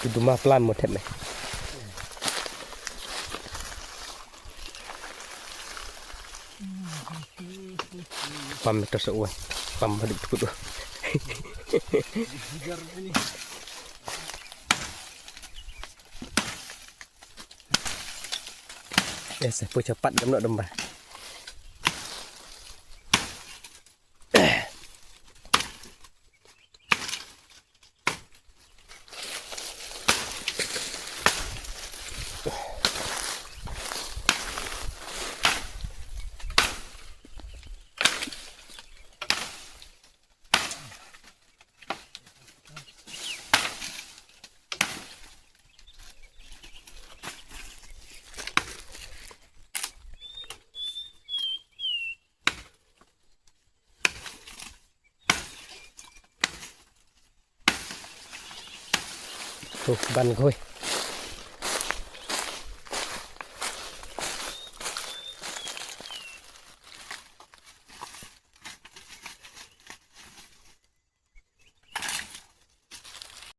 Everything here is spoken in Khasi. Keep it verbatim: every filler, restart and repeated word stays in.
Duma plan mo thep me. Pam to sa uai. Pam hadup tukut. Yes, pu chapat dam no dam ba. Tuh, ban khui.